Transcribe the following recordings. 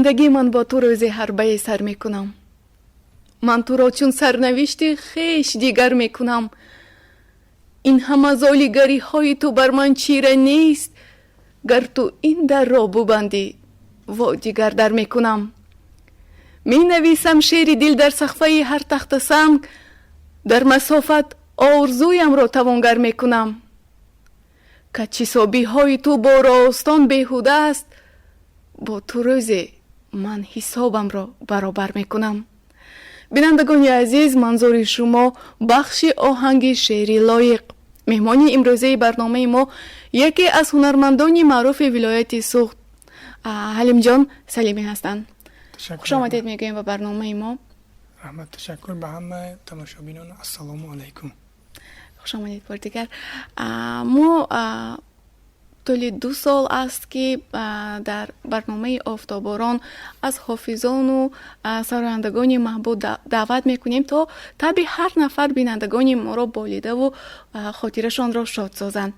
Зиндагӣ, ман бо ту рӯзе ҳарбае сар мекунам. Ман туро чун сарнавишти хеш дигар мекунам. Ин ҳама золигариҳои ту бар ман чира нест. Гар ту ин дарро бубандӣ, во дигар дар мекунам. Менависам шеъри дил дар сахфаи ҳар тахтасанг, дар масофат орзуямро тавонгар мекунам. Каҷҳисобиҳои ту бо ростон беҳуда аст, бо ту рӯзе ман ҳисобамро баробар мекунам. Бинандагони азиз, манзури шумо бахши оҳанги шеъри Лоиқ. Меҳмони имрӯзаи барномаи мо яке аз ҳунармандони маъруфи вилояти Суғд, Ҳалимҷон Салимӣ ҳастанд. Хушомадед мегӯем ба барномаи мо. Раҳмат, ташаккур. Ба ҳама тамошобинон ассалому алайкум. Хуш омадед бори дигар. Мо тӯли 2 сол аст, ки дар барномаи Офтоборон аз ҳофизону сарояндагони маҳбуб даъват мекунем, то табъи ҳар нафар бинандагони моро болидаву хотирашонро шод созанд,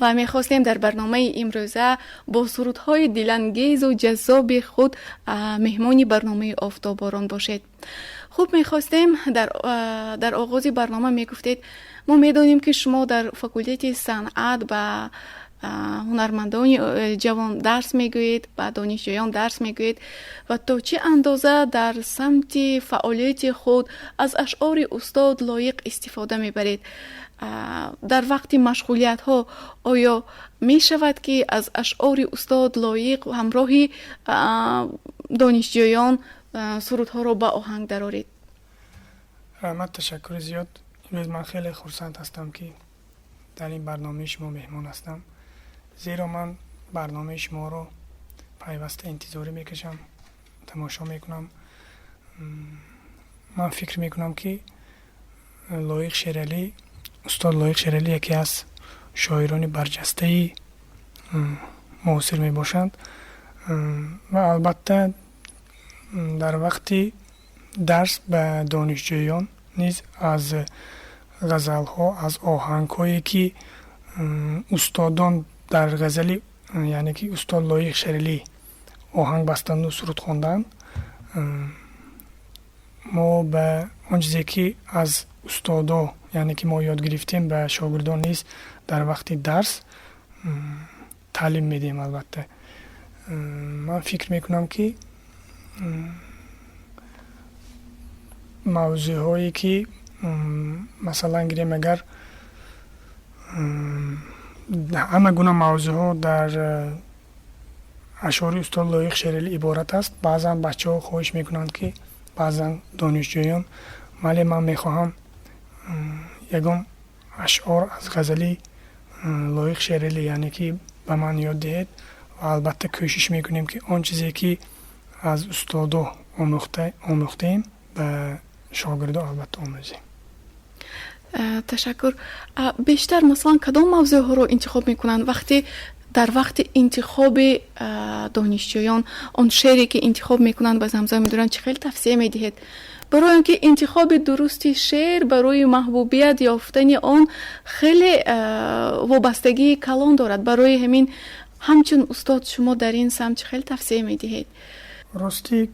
ва мехостем дар барномаи имрӯза бо сурудҳои дилангезу ҷаззоби худ меҳмони барномаи Офтоборон бошед. Хуб, мехостем дар оғози барнома мегуфтед: мо медонем, ки шумо дар факултети санъат ба ҳунармандони ҷавон дарс мегӯед, ба донишҷӯён дарс мегӯед ва то чӣ андоза дар самти фаъолияти худ аз ашъори устод Лоиқ истифода мебаред? Дар вақти машғулиятҳо оё мешавад, ки аз ашъори устод Лоиқ ҳамроҳи донишҷӯён сурудҳоро ба оҳанг дароред? Раҳмат, ташаккури зиёд. Имрӯз ман хеле хурсанд ҳастам, ки дар ин барномаи шумо меҳмон ҳастам, зеро ман барномаи шуморо пайваста интизорӣ мекашам, тамошо мекунам. Ман фикр мекунам, ки Лоиқ Шералӣ, устод Лоиқ Шералӣ яке аз шоирони барҷастаи муосир мебошанд ва албатта дар вақти дарс ба донишҷӯён низ аз ғазалҳо, аз оҳангҳое, ки устодон дар ғазали, яъне ки устод Лоиқ Шералӣ оҳанг бастанду суруд хонданд, мо ба он чизе, ки аз устодо, яъне ки мо ёд гирифтем, ба шогирдон низ дар вақти дарс таълим медиҳем. Албатта, ман фикр мекунам, ки мавзӯъҳое, ки масалан гирем, агар ҳама гуна мавзӯъҳо дар ашъори устод Лоиқ Шералӣ иборат аст, баъзан бачаҳо хоҳиш мекунанд, ки баъзан донишҷӯён: «Муаллим, ман мехоҳам ягон ашъор аз ғазали Лоиқ Шералӣ, яъне ки ба ман ёд диҳед». Ва албатта кӯшиш мекунем, ки он чизе, ки аз устодо омӯхтаем, ба шогирдо албатта омӯзем. Ташаккур. Бештар, масалан, кадом мавзӯъҳоро интихоб мекунанд? Вақте дар вақти интихоби донишҷӯён он шеъре, ки интихоб мекунанд, ба замзама медоранд, чӣ хел тавсия медиҳед? Барои он ки интихоби дурусти шеър барои маҳбубият ёфтани он хеле вобастагии калон дорад. Барои ҳамин ҳамчун устод шумо дар ин самт чӣ хел тавсия медиҳед? Ростӣ,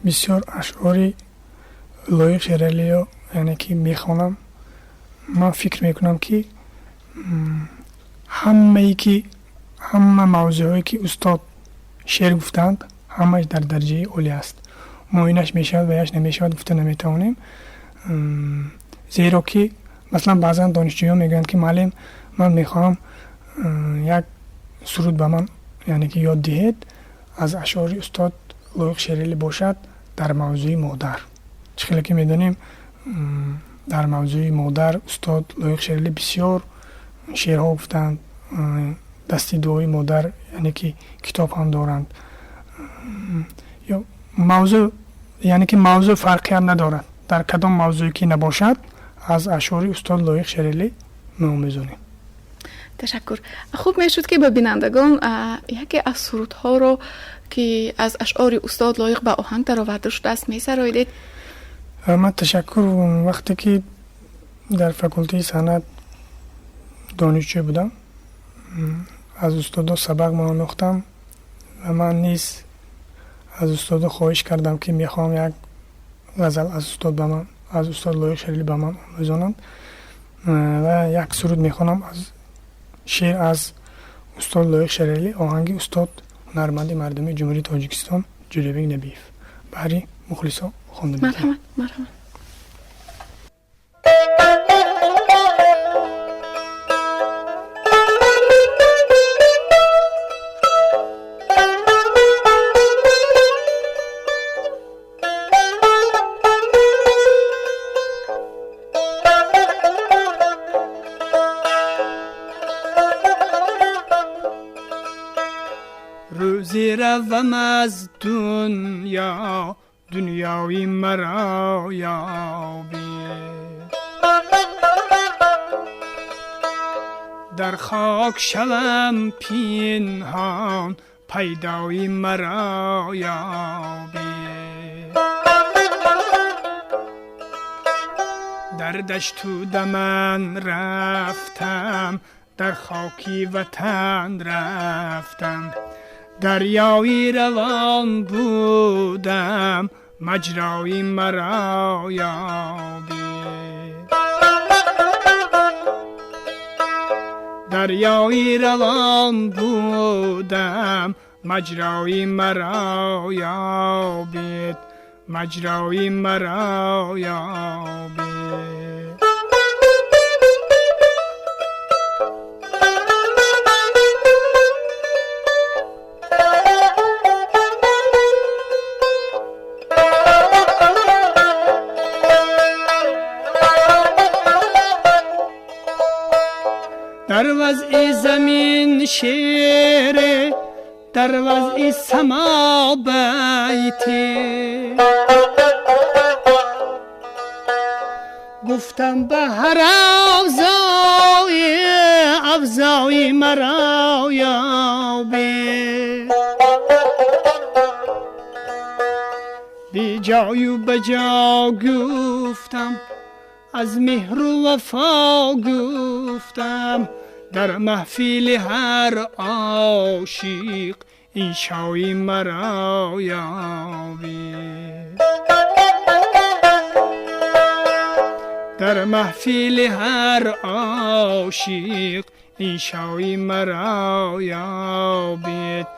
бисёр ашъори Лоиқ Шералиё, яъне ки мехонам, ман фикр мекунам, ки ҳамае ки ҳама мавзӯъҳое, ки устод шеър гуфтаанд, ҳамааш дар дараҷаи олӣ аст. Мо инаш мешавад ва яш намешавад гуфта наметавонем, зеро ки масалан баъзан донишҷӯён мегӯянд, ки муаллим, ман мехоҳам як суруд ба ман, яъне ки ёд диҳед, аз ашъори устод Лоиқ Шералӣ бошад, дар мавзӯи модар. Чӣ хеле ки медонем, дар мавзӯи модар устод Лоиқ Шералӣ бисёр шеърҳо гуфтанд, дасти дуои модар, яъне ки китоб ҳам доранд. Ё мавзӯъ, яъне ки мавзӯъ фарқият надорад, дар кадом мавзӯе ки набошад, аз ашъори устод Лоиқ Шералӣ меомӯзонем. Ташаккур. Хуб мешуд, ки ба бинандагон яке аз сурудҳоро, ки аз ашъори устод Лоиқ ба оҳанг дароварда шудааст, месароидед. Ман ташаккур. Вақте ки дар факултети санъат донишҷӯ будам, аз устодо сабақ меомӯхтам ва ман низ Аз устодо хоҳиш кардам, ки мехоҳам як ғазал аз устод ба ман, аз устод Лоиқ Шералӣ ба ман омӯзонанд ва як суруд мехонам аз шеър аз устод Лоиқ Шералӣ, оҳанги устод, ҳунарманди мардумии Ҷумҳурии Тоҷикистон Ҷӯрабек Набиев. Баҳри мухлисо хонда медиҳам. Марҳамат, марҳамат. Рӯзе равам аз дунё, дунёи маро ёбӣ, дар хок шавам пинҳон, пайдои маро ёбӣ, дар дашту даман рафтам, дар хоки ватан рафтам, дарёи равон будам, маҷрои маро ёбӣ, дарёи равон будам, маҷрои маро ёбед, маҷрои маро ёбед. Дар вазъи замин шере, дар вазъи само байте, гуфтам ба ҳар авзое, авзои маро ёбе, беҷою ба ҷо гуфтам, аз меҳру вафо гуфтам, дар маҳфили ҳар ошиқ иншои маро ёбӣ, дар маҳфили ҳар ошиқ иншои маро ёбед,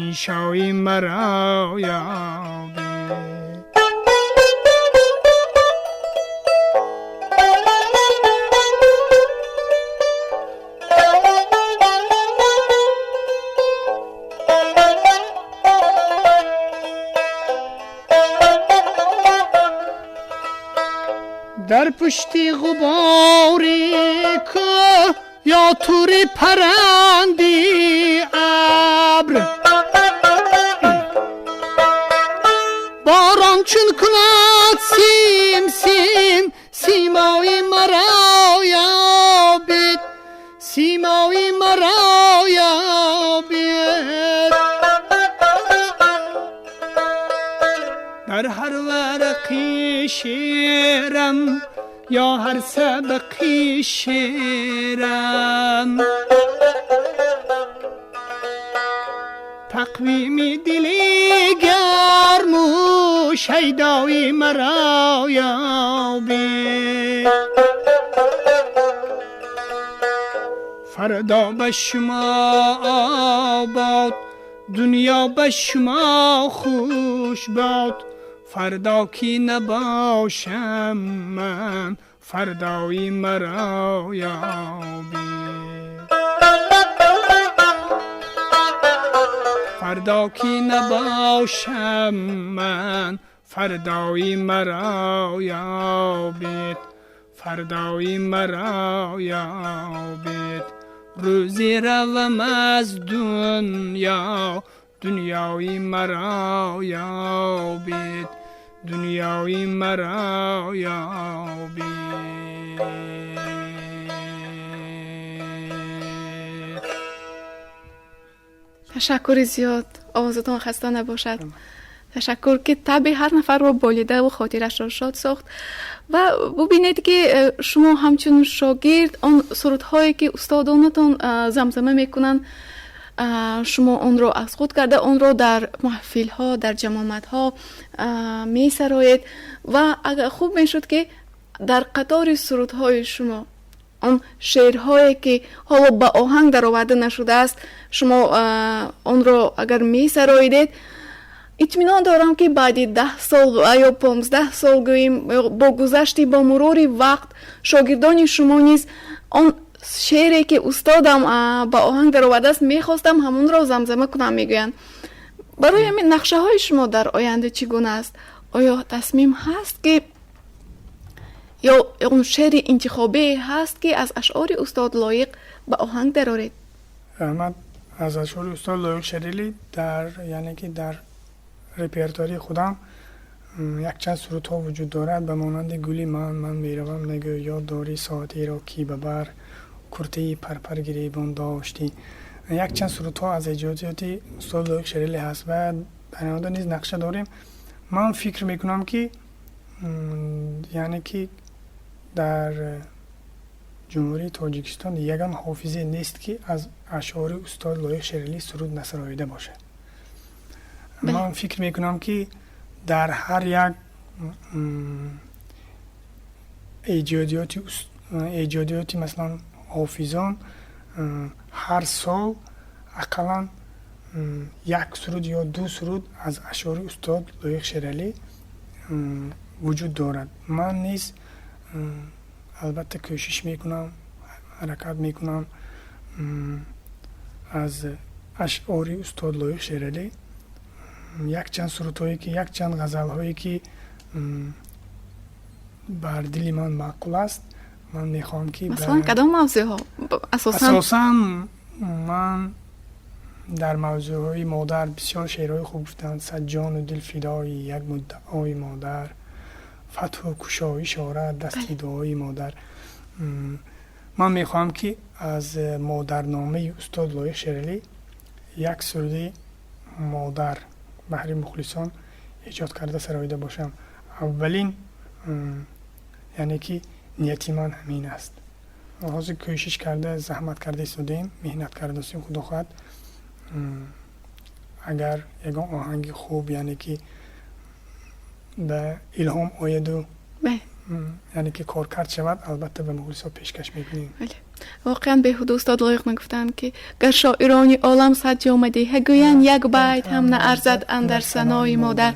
иншои маро ёбед. Дар пушти ғубори кӯҳ ё тури паранди абр, борон чун кунад сим сим, симои маро ёбед, симои маро ёбед. Дар ҳар варақи шеърам ё ҳар сабақи шеърам, тақвими дили гарму шайдои маро ёбед. Фардо ба шумо обод, дунё ба шумо хуш бод, фардо ки набошам ман, фардои маро ёбед, фардо ки набошам ман, фардои маро ёбед, фардои маро ёбед. Рӯзе равам аз дунё, дунёи маро ёбед, дунёи маро ёбед. Ташаккури зиёд, овозатон хаста набошад. Ташаккур, ки табъи ҳар нафарро болидаву хотирашро шод сохт. Ва бубинед, ки шумо ҳамчун шогирд он сурудҳое, ки устодонатон замзама мекунанд, Шумо онро аз худ карда, онро дар маҳфилҳо, дар ҷамоматҳо месароед ва агар хуб мешуд, ки дар қатори сурудҳои шумо он шеърҳое, ки ҳоло ба оҳанг дароварда нашудааст, шумо онро агар месароидед, итминон дорам, ки баъди 10 сол ё 15 сол, гӯем, бо гузашти, бо мурури вақт, шогирдони шумо низ он шеъре, ки устодам ба оҳанг даровардааст, мехостам ҳамонро замзама кунам, мегӯянд. Барои ҳамин нақшаҳои шумо дар оянда чӣ гуна аст? Оё тасмим ҳаст, ки ё он шеъри интихобие ҳаст, ки аз ашъори устод Лоиқ ба оҳанг дароред? Раҳмат. Аз ашъори устод Лоиқ Шералӣ дар, яъне ки дар репертуари худам якчанд сурудҳо вуҷуд дорад, ба монанди «Гули ман», «Ман меравам нагӯ», «Ёд дорӣ соатеро ки ба бар куртаи парпар гиребон доштӣ». Якчанд сурудҳо аз эҷодиёти устод Лоиқ Шералӣ ҳаст ва дар оянда низ нақша дорем. Ман фикр мекунам, ки яъне ки дар Ҷумҳурии Тоҷикистон ягон ҳофизе нест, ки аз ашъори устод Лоиқ Шералӣ суруд насароида бошад. Ман фикр мекунам, ки дар ҳар як эҷодиёти, масалан, ҳофизон ҳар сол ақаллан як суруд ё ду суруд аз ашъори устод Лоиқ Шералӣ вуҷуд дорад. Ман низ албатта кӯшиш мекунам, ҳаракат мекунам, аз ашъори устод Лоиқ Шералӣ якчанд сурудҳое ки, якчанд ғазалҳое ки бар дили ман маъқул аст, ман мехоҳам ки Масалан, кадом мавзӯъҳо асосан? Асосан ман дар мавзӯъҳои модар бисёр шеърҳои хуб гуфтанд: «Сад ҷону дил фидои як муддаои модар, фатҳу кушоиш орад дасти дуои модар». Ман мехоҳам, ки аз модарномаи устод Лоиқ Шералӣ як суруди модар баҳри мухлисон эҷод карда сароида бошам. Аввалин, яъне ки нияти ман ҳамин аст. Ҳозир кӯшиш карда, заҳмат карда истодаем, меҳнат карда истем. Худо хоҳад, агар ягон оҳанги хуб, яъне ки ба илҳом ояду, яъне ки коркард шавад, албатта ба мухлисо пешкаш мекунем. Воқеан беҳуда устод Лоиқ мегуфтанд, ки гар шоирони олам сад ҷома диҳа гӯянд, як байт ҳам наарзад андар санои модар.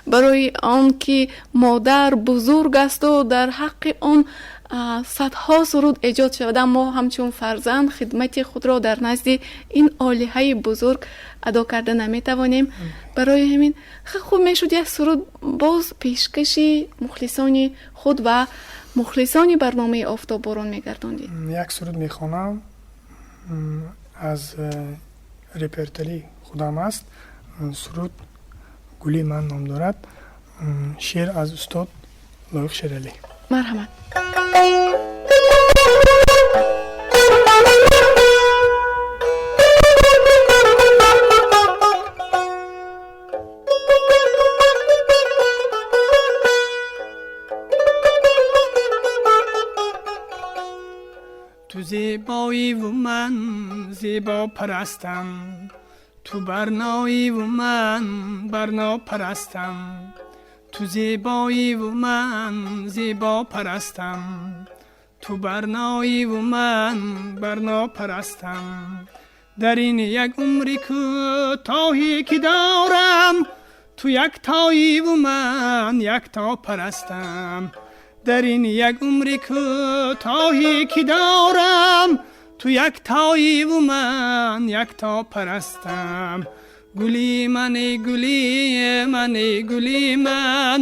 Барои он ки модар бузург асту дар ҳаққи он садҳо суруд эҷод шавад, мо ҳамчун фарзанд хидмати худро дар назди ин олиҳаи бузург адо карда наметавонем. Барои ҳамин хуб мешуд як суруд боз пешкаши мухлисони худ ва мухлисони барномаи «Офтобборон» мегардондид. Як суруд мехонам, аз репертуари худам аст. Суруд «Гули ман» ном дорад. Шеър аз устод Лоиқ Шералӣ. Марҳамат. Ту зебоиву ман зебопарастам, ту барноиву ман барнопарастам. Ту зебоиву ман зебопарастам, ту барноиву ман барнопарастам. Дар ин як умри кӯтоҳе ки дорам, ту яктоиву ман яктопарастам. Дар ин як умри кӯтоҳе ки дорам, ту яктоиву ман яктопарастам. Гули ман, эй гули ман, эй гули ман,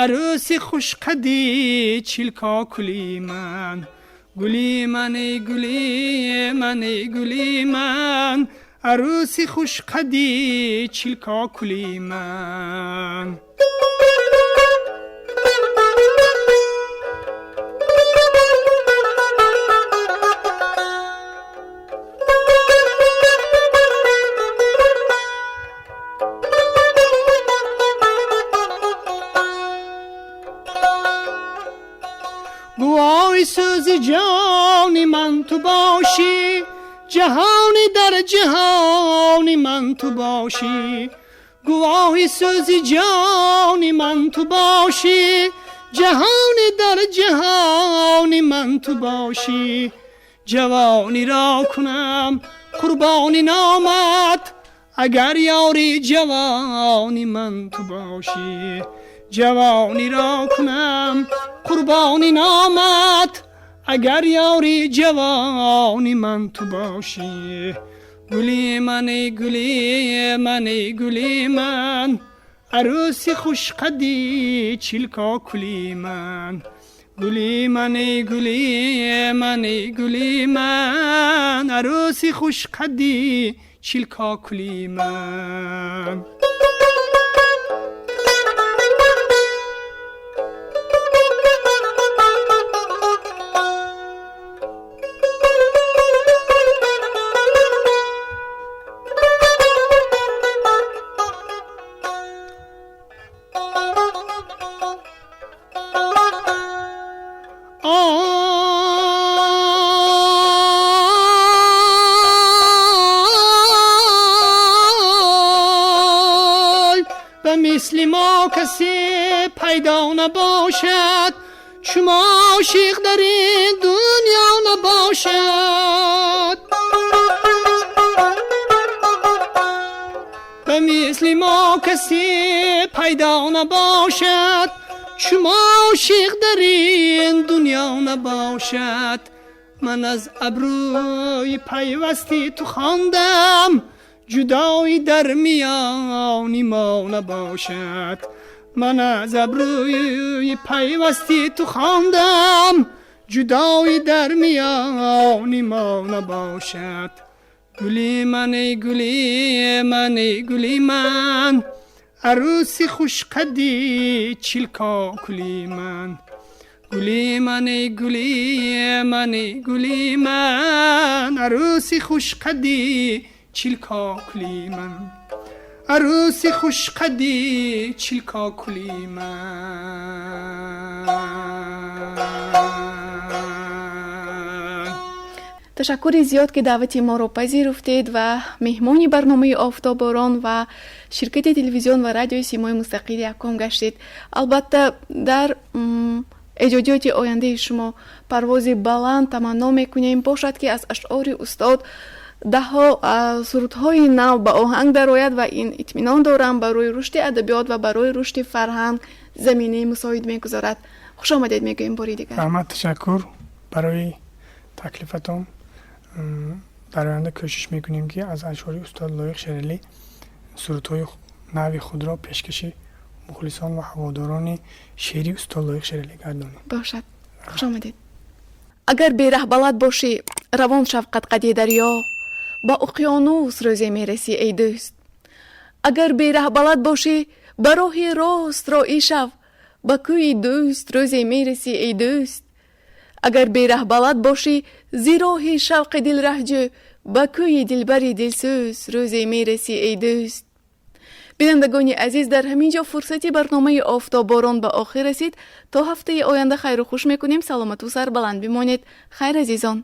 арӯси хушқади чилкокули ман. Гули ман, эй гули ман, эй гули ман, арӯси хушқади чилкокули ман. Гувои сӯзи ҷони ман ту бошӣ. Ҷаҳони дар ҷаҳони ман ту бошӣ, гувоҳи сӯзи ҷони ман ту бошӣ. Ҷаҳони дар ҷаҳони ман ту бошӣ. Ҷавониро кунам қурбони номат, агар ёри ҷавони ман ту бошӣ. Ҷавониро кунам қурбони номат, агар ёри ҷавони ман ту бошӣ. Гули ман, эй гули ман, эй гули ман, арӯси хушқадди чилкокули ман. Гули ман, эй гули ман, эй гули ман, арӯси хушқадди чилкокули ман. Мисли мо касе пайдо набошад, чумо ошиқ дар ин дунё набошад. Ба мисли мо касе пайдо набошад, чумо ошиқ дар ин дунё набошад. Ман аз абрӯи пайвасти ту хондам, ҷудоӣ дар миёни мо набошад. Ман аз абрӯи пайвасти ту хондам, ҷудоӣ дар миёни мо набошад. Гули ман, эй гули ман, эй гули ман, арӯси хушқадди чилкокули ман. Гули ман, эй гули ман, эй гули ман, арӯси хушқадди чилкокули ман. Арӯси хушқадди чилкокули ман. Ташаккури зиёд, ки даъвати моро пазируфтед ва меҳмони барномаи Офтоборон ва ширкати телевизион ва радиои Симои мустақили якум гаштед. Албатта, дар эҷодиёти ояндаи шумо парвози баланд таманно мекунем. Бошад, ки аз ашъори устод даҳҳо сурудҳои нав ба оҳанг дарояд ва ин, итминон дорам, барои рушди адабиёт ва барои рушди фарҳанг заминаи мусоид мегузорад. Хуш омадед мегӯем бори дигар. Раҳмат, ташаккур барои таклифатон. Дар оянда кӯшиш мекунем, ки аз ашъори устод Лоиқ Шералӣ сурудҳои нави худро пешкаши мухлисон ва ҳаводорони шеъри устод Лоиқ Шералӣ гардонем. Бошад, хуш омадед. Агар бераҳбалад бошӣ, равон шав қадқади дарё, ба уқёнус рӯзе мерасӣ, эй дӯст. Агар бераҳбалад бошӣ, ба роҳи рост роӣ шав, ба кӯи дӯст рӯзе мерасӣ, эй дӯст. Агар бераҳбалад бошӣ, зи роҳи шавқи дил раҳҷӯ, ба кӯи дилбари дилсӯз рӯзе мерасӣ, эй дӯст. Бинандагони азиз, дар ҳамин ҷо фурсати барномаи Офтоборон ба охир расид. То ҳафтаи оянда хайру хуш мекунем. Саломату сарбаланд бимонед. Хайр, азизон.